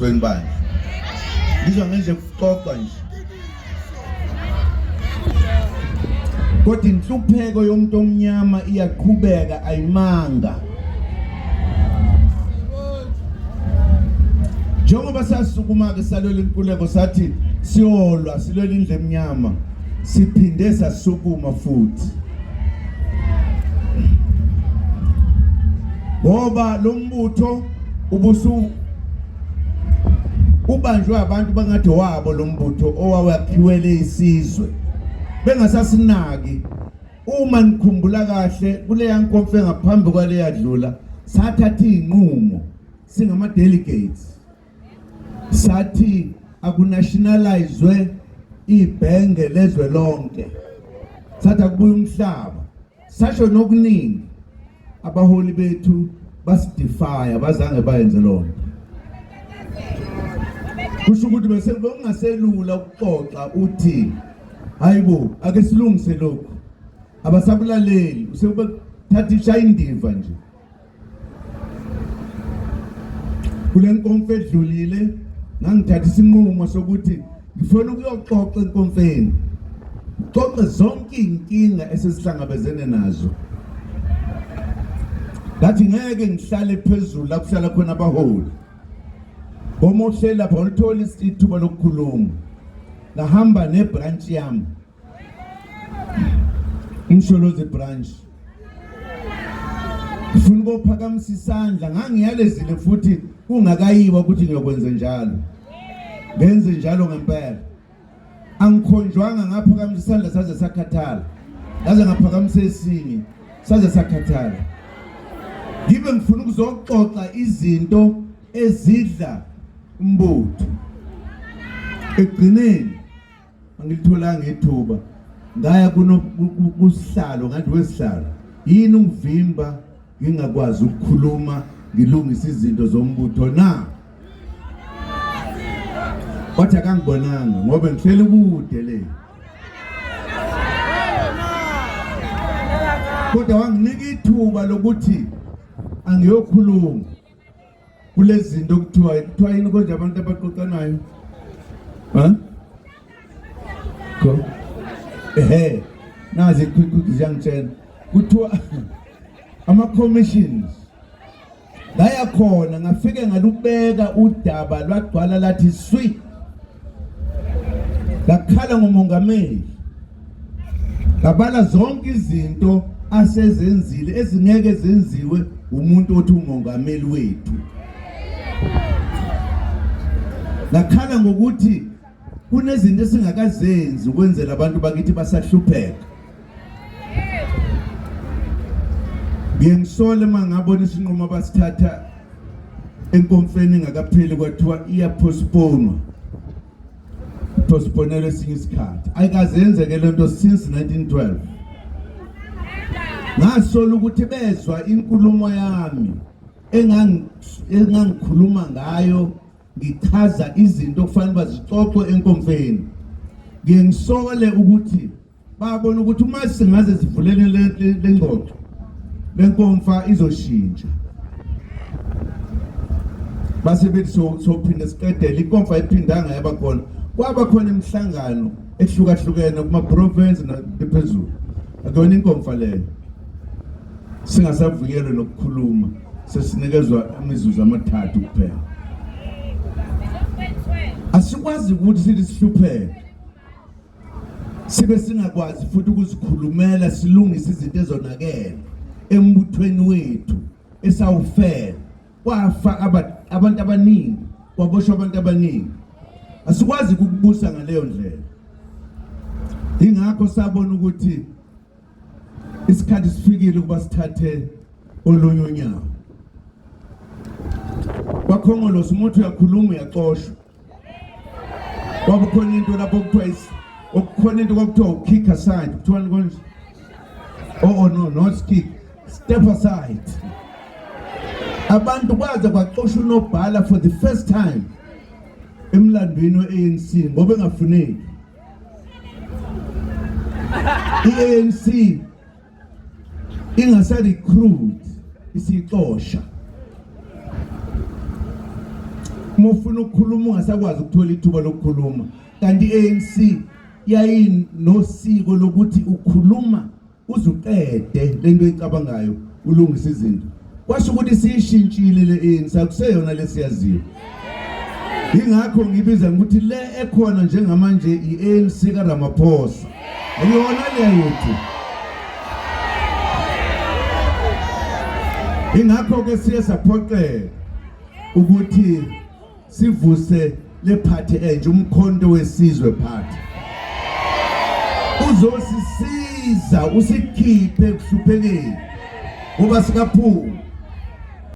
Bandla. Ngizwa ngenje kuxoxwa nje. Kodwa inhlupheko yomuntu omnyama iyaqhubeka ayimanga. Njengoba sasukuma ke salwela inkululeko sathi siyolwa silwela indlu emnyama siphinde sasukuma futhi. Ngoba lo mbutho ubusu ubanjwe abantu bangathi wabo lo mbutho owawakhiwele isizwe bengasasinaki. Uma nikhumbula kahle kuleya nkomfa ngaphambi kwaleyadlula sathatha izinqumo singama delegates sathi akunationalizwe ibhenge lezwe lonke, sathi akubuye umhlaba, sasho nokuningi. Abaholi bethu basidefya, bazange bayenze lonto. Kusho ukuthi bese bekungaselula ukuxoxa uthi hayibo ake silungise lokhu, abasakulaleli, usekubethatha ishaya indiva nje. Kule nkomfa edlulile ngangithatha isinqumo sokuthi ngifuna ukuyoxoxa enkomfeni, xoxe zonke iy'nkinga esesihlangabezene nazo. Ngathi ngeke ngihlale phezulu la kuhlala khona abaholi, ngoba uhleli lapha awulitholi ithuba lokukhuluma. Ngahamba nebranch yami, uMsholozi branch, ngifuna ukophakamisa isandla. Ngangiyalezile futhi kungakayiwa ukuthi ngiyokwenza njalo, ngenze njalo ngempela. Angikhonjwanga, ngaphakamisa isandla saze sakhathala, ngaze ngaphakamisa esinye saze sakhathala. Ngibe ngifuna ukuzoxoxa izinto ezidla umbutho. Ekugcineni angilitholanga ithuba, ngaya kusihlalo ngathi wesihlalo yini ungivimba ngingakwazi ukukhuluma ngilungise izinto zombutho na? Wathi akangibonanga ngoba ngihleli kude le, kodwa wanginika ithuba lokuthi angiyokhuluma kulezi zinto kuthiwa yini konje abantu abaqoqanayo, ha ko ehe nazi quick ziyangitshela kuthiwa ama commissions. Ngaya khona ngafike ngalubeka udaba lwagcwala lathi swi, ngakhala ngomongameli, ngabala zonke izinto asezenzile ezingeke zenziwe umuntu othi umongameli wethu. Ngakhala ngokuthi kunezinto esingakazenzi ukwenzela abantu bakithi basahlupheka. Ngiye ngisole uma ngabona isinqumo abasithatha enkomfeni ingakapheli kwathiwa iyapostponwa, postponelwe esinye isikhathi. Ayikaze yenzeke le nto since 1912. Ngasola ukuthi bezwa inkulumo yami engangikhuluma ngayo ngichaza izinto okufanele bazixoxe enkomfeni. Ngiye ngisole ukuthi babona ukuthi uma singaze sivulele le ngxoxo, le nkomfa izoshintsha, base bethi sophinde siqedele inkomfa. Iphindanga yaba khona, kwaba khona imihlangano ehlukahlukene kuma-province naphezulu. Akuyona inkomfa leyo. Singasavunyelwe nokukhuluma, sesinikezwa imizuzu amathathu kuphela. Asikwazi ukuthi sithi sihlupheke sibe singakwazi futhi ukuzikhulumela silungise izinto ezonakele embuthweni wethu esawufela, kwafa abantu abaningi, kwaboshwa abantu abaningi. Asikwazi ukukubusa ngaleyo ndlela. Ingakho sabona ukuthi isikhathi sifikile ukuba sithathe olunye unyawo. Kwakhongolose umuntu uyakhuluma uyaxoshwa. Kwakukhona into lapho kuthiwa okukhona into kwakuthiwa ukick aside, kuthiwani konje? Oh, oh no, not kick, step aside. Abantu kwaze kwaxoshwa unobhala for the first time emlandweni we-ANC ngoba engafuneki. I-ANC ingasa-recruit, isixosha. Uma ufuna ukukhuluma ungasakwazi ukuthola ithuba lokukhuluma. Kanti i-ANC yayinosiko lokuthi ukhuluma uzuqede lento oyicabangayo, ulungise izinto. Kwasho ukuthi siyishintshile le ANC, akuseyona lesiyaziyo. Ingakho ngibiza ngokuthi le ekhona njengamanje i-ANC kaRamaphosa, akuyona le yethu. Ingakho ke siye saphoqeka ukuthi sivuse le party entsha, uMkhonto weSizwe Party. Uzosisiza usikhiphe ekuhluphekeni ngoba sikaphuma.